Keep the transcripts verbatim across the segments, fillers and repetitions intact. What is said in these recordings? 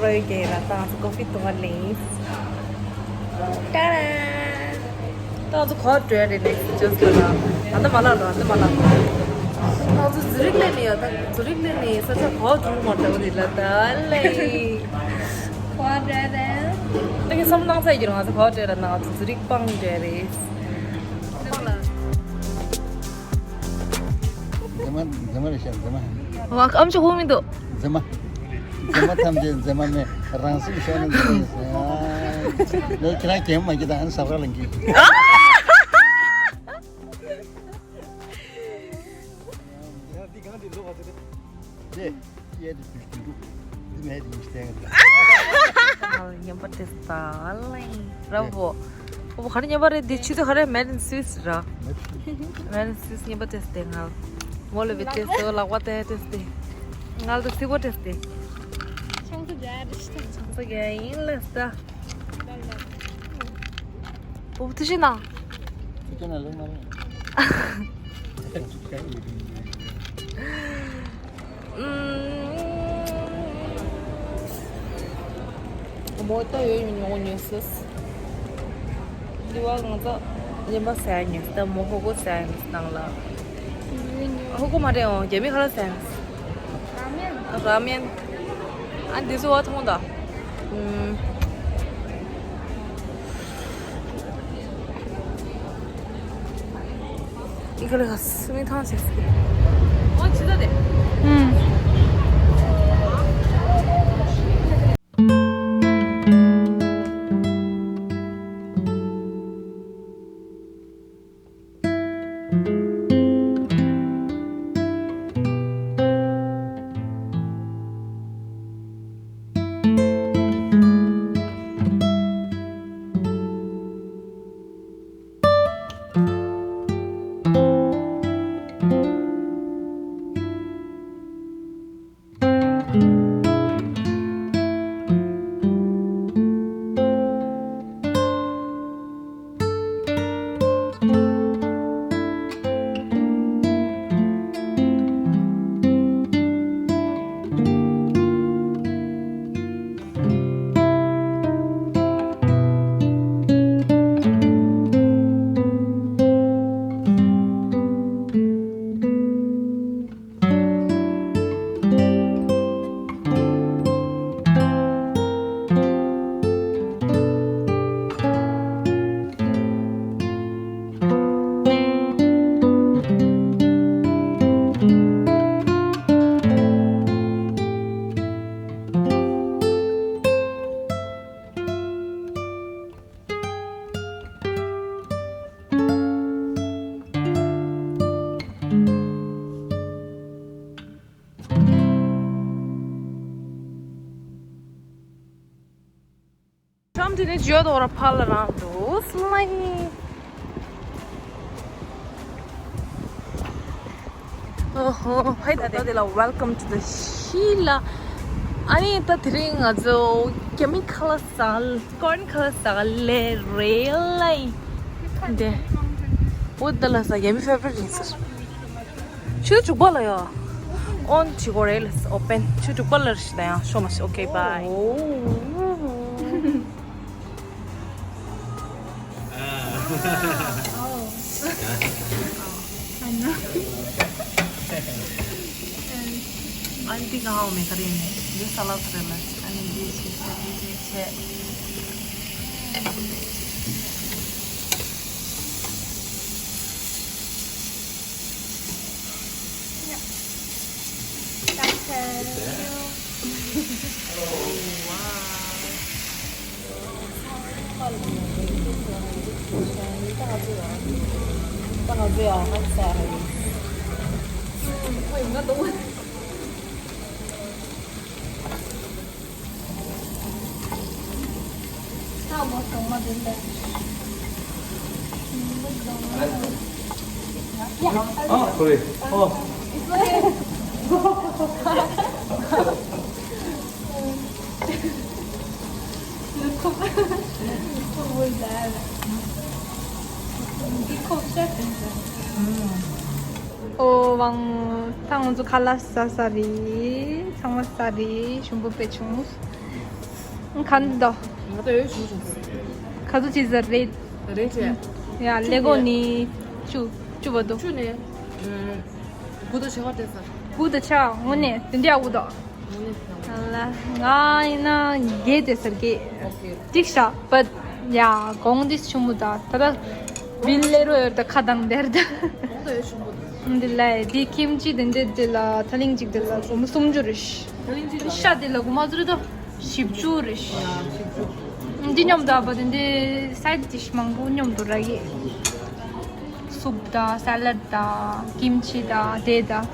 རོལ་རྒྱག་ལ་ད་ང་ཚོ་ཀོ་ཧྥི་འཐུང་བ་ལེན། ཏཱ་ར། ད་ང་ཚོ་ག་པར་འགྲོ་ཡ་རེད། ནེག་སི་ཊི་ཇུས་ལ་ན། ཨ་ད་མ་ལགས་འགྲོ། ཨ་ད་མ་ལགས་འགྲོ། ད་ང་ཚོ་ཛུ་རིག་སླེབས་ནས་ཡོད། ད་ཛུ་རིག་སླེབས་ནས་ས་ཆ་ག་པར་འགྲོ་མ་འགྲོ་རེད་ལ་ད་ལེ། ག་པར་འགྲོ་རེད། ད་གིན་བསམ་བློ་བཏང་ཚར་ཡོད་ཀྱི་རེད། ང་ཚོ་ག་པར་འགྲོ་རེད་ན། ང་ཚོ་ཛུ་རིག་སྤང་འགྲོ་ཡ་རེད། མཛེས་མ་མཛེས་མ་རེད་ཤག་མཛེས་མ། ཨམ་ཅོག་ཧུ་མི་འདུག་མཛེས་མ། མཛེས་མ་ཐམས་ཅད་མཛེས་མ་མེད། རང་སེམས་ཤོར་ན་མཛེས་མ་ཡིན་ཟེར། ཨ། ལོ་ཁྱེད་རང་གད་མོ་མ་སྐྱེས་དང་ཨ་ནི་ཟ་བར་ལ་འགྱིག་ཅེས། ཡས་དེ་དུས་དུས་འགྲུབ། འདི་མེད་དེ་ཡིན་སྟེང་། ང་ལ་ཉན་པ་དེ་ལྟ་ལ་ཡིན་ར་བོ། ཨོ་ག་རེ་ཉན་པ་རེད། འདི་ཆུ་ཚོད་ག་རེ། Made in Swiss ར། Made in Swiss ཉན་པ་དེ་ལྟ། ང་ལ་མོ་ལ་བི་དེ་ལྟ། ལག་པ་དེ་དེ་ལྟ། ང་ལ་ད་སི་བོ་དེ་ལྟ། ཆང་ས་རྒྱག་རེད། ཆང་ས་རྒྱག་ཡིན་ལ་ལྟ། ལ་ལ། ཨོ་དེ་ཤི་ན། དེ་ཅི་ན་ལེགས་མ་རེད། མོ་ཏ་ཡོད་ཡོད་ཉོ་ཉོ་སི། འདི་བ་ང་ཚོ་ཉན་པ་ཟ་ཡ་ཉོས། ད་མོ་ཧོ་གོ་ཟ་ཡ་ཉོས་ནང་ལ། ཧོ་གོ་མ་རེད་འོང་། རྒྱ་མི་ཁ་ལག་ཟ་ཡ་ཉོས། ར་མེན། ཨ་འདི་ཚོ་བ་མཐོང་ད། ཨུམ། ཨི་ཁ་ལ་ཁ་སི་མི་ཐང་ཆེ་སི། ཨོ་ཅི་ད་དེ། ཨུམ། ཁྲོམ་དེ་ནི་ཇོ་དོ་ར་ཕ་ལ་རང་འདུག་སི་ལ་ཡིན། ཨོ་ཧོ། ཧའི་ད་དེ་ལ། Welcome to the Sheila། ཨ་ནི་ད་དེ་རིང་ང་ཚོ་རྒྱ་མི་ཁ་ལག་ཟ། ཀོན་ཁ་ལག་ཟ་ལེ་རེད་ལ་ཡིན། འདི་འོ་ད་ལ་ཟ། རྒྱ་མི་ཕེ་ཝ་རི་ཊི་ཡིན་ཟེར། ཆུ་ཚོད་དྲུག་པ་ལ་ཡ། ཨོན་བྱེད་དགོས་རེད་ལ། ཨོ་པེན། ཆུ་ཚོད་དྲུག་པ་ལ་རེད་ཤག་ད་ཡང་ཤོག་མ་ཤི། ཨོ་ཁེ་བྷའི། ཨ་ནི་འདི་ག་ཧའོ་མེ་ཁ་རེ་ནི་འདི་ས་ལ་ཐུ་རེ་ལ། ཨ་ནི་འདི་ཆེ་ཆེ་འདི་ཆེ་ཆེ། ཨ་ཁོ་རེ། ཨོ། ཨོ་ཝང་། ད་ང་ཚོ་ཁ་ལག་ཟ་ས་རེད། ཚང་མ་ཟ་རེད། ཞིམ་པོ་དཔེ་བྱུང་། ག་འདི་དོ། ང་ད་ཡོད་ཞུ་ཞུ། ག་ཚོད་ཅིག་ཟེར་རེད། རེད་ཅེ། ཡ་ལེ་གོ་ནི་བཅུ་བཅུ་བ་དོ། བཅུ་ནས། དགུ་དང་ཕྱེད་ཀ་སྤྲད་ས། དགུ་དང་ཕྱེད་ཀ་ངོ་ནས་དེ་འདྲ་ཡག་པོ་འདུག་ངོ་ནས་ང་ཡིན་ན་བརྒྱད་སྤྲད་ས་རེད། ཨོ་ཁེ། འགྲིག་ཤག་པ། ཡ་གོང་འདི་ཆུང་མོ་ད་ད་ལྟ་བིལ་ལེ་རོ་ཡོད་ད་ཁ་དང་དེར་ད། གོང་ད་ཡོད་ཆུང་མོ་ད། འདི་ལ་འདི་ཁིམ་ཅི་འདི་འདི་འདི་ལ་ཐ་ལིང་གཅིག་འདི་ལ་སྒོར་མོ་སུམ་ཅུ་རེད། ཐ་ལིང་གཅིག་ལ། ཤ་འདི་ལ་སྒོར་མོ་ཚོ་རེད་ད། བཞི་བཅུ་རེད། ཡ་བཞི་བཅུ། འདི་སྙོམས་འདུག་པ་དེ་འདི་སའི་ཌི་ཌིཤ་མང་པོ་སྙོམས་འདུག་ར་གི། སུབ་དང་ས་ལད་དང་ཀིམ་ཆི་དང་དེ་དང་།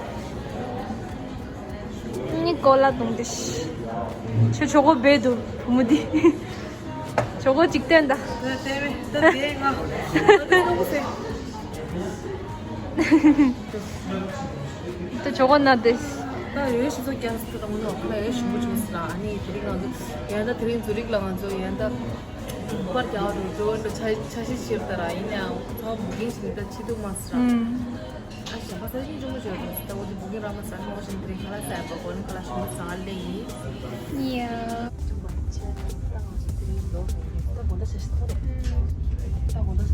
ནི་ཀོ་ལ་དང་དེ་ཤི། ཆོ་ཆོ་གོ་བེ་དུ་བུ་མོ་དེ། ཆོ་གོ་ཅིག་བསྟན་ད། ད་དེ་བས་ད་དེ་ང་ད་དེ་ནོ་སེ། ད་ཆོ་གོ་ན་དེ། ད་ཡོད་ཤི་ཚོ་ཀྱང་སི་ད་ངོ་ནོ་ཁ་ཡོད་ཤི་མུ་ཆུ་སི་ལ་ཨ་ནི་དེ་རིང་ང་ཚོ་ཡང་ད་དེ་རིང་ཛུ་རིག་ལ་ང་ཚོ་ཡང་ད་པར་རྒྱག་འགྲོ་འགྲོ་འགྲོ་ཆ་ཆ་ཤི་ཤིར་ད་ར་ཡིན་ཡང་ཚོ་བུ་གིན་ཤི་ད་ཆི་དུ་མ་སི་ར། ཨ་ཞེ་པ་ས་ཞིང་ཆུང་ངུ་ཞིག་རེད། ད་འོ་དེ་བུ་གིན་ར་མ་ས་ནོ་ཞིང་དེ་རིང་ཁ་ལ་ས་ཡ་པ་གོ་ནི་ཁ་ལ་ཞིང་ས་ལེ་ཡིན། ཡ། ད་དགོང་དག་ཆ་ཞིག་ཐོག་རེད། ད་དགོང་དག་ཆ་ཞིག་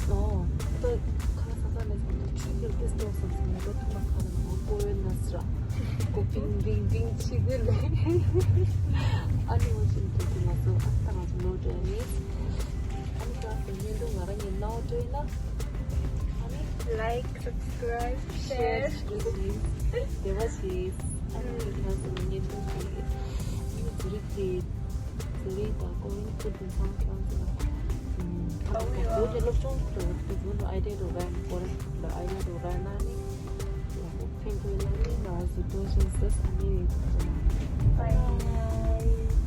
ད། ཨོ། ད་ཁ་ལ་ས་ས་ལེ་ས་ཆུ་གི་ཏིས་ཏོག་སམ་སམ་ནས་ད་ཐུག་མ་ཁ་ལ་ནོ་གོ་ཡོད་ན་སི་ར། གོ་པིང་བིང་བིང་ཆི་གི་ལེ། ཨ་ནི་འོ་ཞིང་དུ་དུ་ང་ཚོ་ཨ་ད་ང་ཚོ་ལོ་དྲན་ནི། ཨ་ནི་ད་དེ་ཉིན་དུ་ང་རང་ཉིད་ནོ་དྲན་ན། ཨ་ནི། Like, subscribe, share. བདེ་བ་བྱེད། ཨ་ནི་ང་ཚོ་ཉིན་དུ་དེ་ཉིན་ཛུ་རིག་དེ་ཛུ་རིག་དང་ཀོ་རིན་ཁུལ་དེ་ཚང་ཁྱོད་ཚོ་ལ་ཁ་ལག་བོད་ཀྱི་སློབ་སྦྱོང་དུ་དེ་ཚོ་ལ་ཨའི་ཌི་ཡ་དུ་རན་ཀོ་རིན་ཁུལ་ལ་ཨའི་ཌི་ཡ་དུ་རན་ན་ནི་ལ་ཁོ་ཕན་ཐོགས་ན་ནི་ང་ཚོ་དོ་ཤན་སེ་ཨ་ནི། Bye.